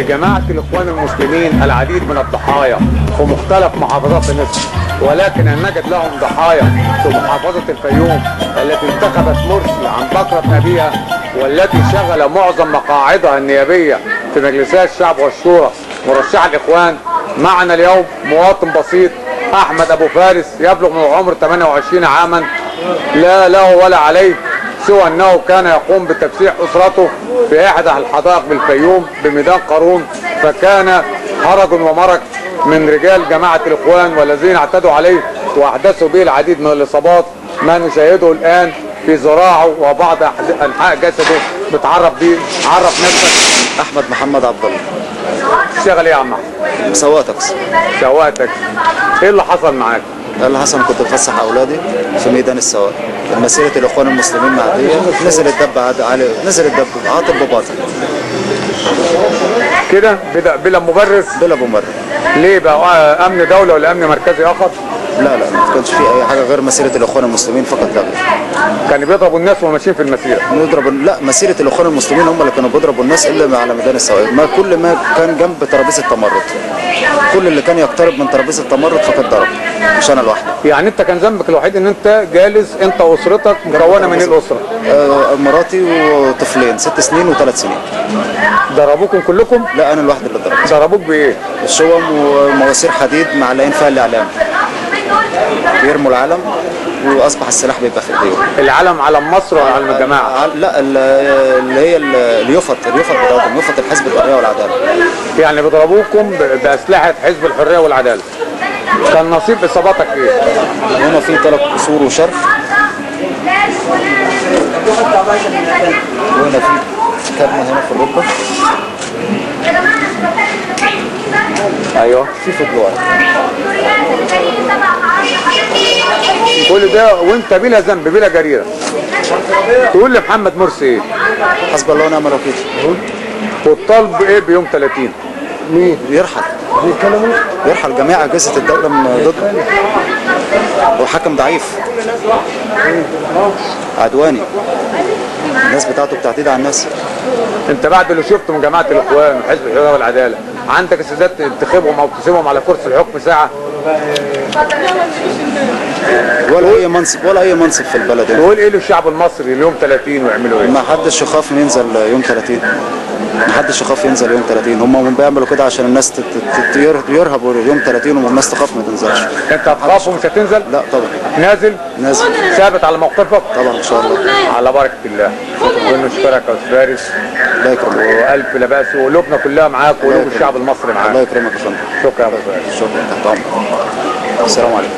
لجماعة الإخوان المسلمين العديد من الضحايا في مختلف محافظات مصر، ولكن أن نجد لهم ضحايا في محافظة الفيوم التي انتخبت مرسي عن بكرة أبيها، والتي شغل معظم مقاعدها النيابية في مجلسي الشعب والشورى مرشح الإخوان. معنا اليوم مواطن بسيط، أحمد أبو فارس، يبلغ من العمر 28 عاما، لا له ولا عليه سوى أنه كان يقوم بتفسيح أسرته في إحدى الحدائق بالفيوم بميدان قارون، فكان هرج ومرج من رجال جماعة الإخوان والذين اعتدوا عليه وأحدثوا به العديد من الإصابات، ما نشاهده الآن في ذراعه وبعض أنحاء جسده بتعرف بيه. عرف نفسك. احمد محمد عبد الله. تشتغل ايه يا عم احمد؟ سواق تاكسي. سواق تاكسي. ايه اللي حصل معاك؟ اللي حصل كنت بفسح اولادي في ميدان السواق، مسيره الاخوان المسلمين معدية، نزل الدب علي، نزل الدب عاطل بباطل كده بلا مبرر؟ بلا مبرر. ليه بقى؟ امن دولة ولا امن مركزي اخر؟ لا لا، ما كانش في اي حاجة غير مسيره الاخوان المسلمين فقط لا غير. كانوا بيضربوا الناس وهم ماشيين في المسيرة. نضرب؟ لا، مسيره الاخوان المسلمين هم اللي كانوا بيضربوا الناس الا على ميدان السواق، ما كل ما كان جنب ترابيزة التمرد، كل اللي كان يقترب من ترابيزة التمرد فقد ضرب، مش انا لوحدي. يعني انت كان ذنبك الوحيد ان انت جالس انت واسرتك مكونة من ايه الاسرة؟ مراتي وطفلين 6 سنين و3 سنين. ضربوكم كلكم؟ لا، انا لوحدي اللي ضربت. ضربوك بايه؟ الشوم ومواسير حديد معلقين فيها الاعلام، بيرموا العلم واصبح السلاح بيبقى في ايديهم. العلم علم مصر ولا علم الجماعة؟ لا، اللي هي اليفط بتاعتهم، يفط الحزب الحرية والعدالة. يعني بيضربوكم باسلحه حزب الحرية والعدالة. كان نصيب اصاباتك ايه؟ هنا في 3 قصور وشرخ، وهنا في كدمه هنا في الركبة. ايوه، في ضلوع. كل ده وانت بلا ذنب بلا جريره. تقول لمحمد مرسي ايه؟ حسب الله ونعم الوكيل. والطلب ايه بيوم 30؟ مين؟ يرحل. يرحل جميع اجهزة الدولة من ضده. وحكم ضعيف عدواني، الناس بتاعته بتعتدي على الناس. انت بعد اللي شفته من جماعة الاخوان وحزب الحرية والعدالة، عندك استعداد تنتخبهم او تسيبهم على كرسي الحكم ساعة؟ ولا اي منصب، ولا اي منصب في البلد يعني. تقول ايه للشعب المصري اليوم 30 ويعملوا ايه؟ ما حدش يخاف ينزل يوم 30، ما حدش يخاف ينزل يوم 30. هم بيعملوا كده عشان الناس يرهبوا يوم 30 والناس تخاف ما تنزلش. انت هتخاف ومش هتنزل؟ لا طبعا. نازل؟ نازل. ثابت على موقفك؟ طبعا ان شاء الله. على بركة الله. ونشكرك يا استاذ فارس. الله يكرمك. والف لا باس، وقلوبنا كلها معاك وقلوب الشعب المصري معاك. الله يكرمك يا فندم. شكرا يا ابو فارس. شكرا، تحت امرك. السلام عليكم.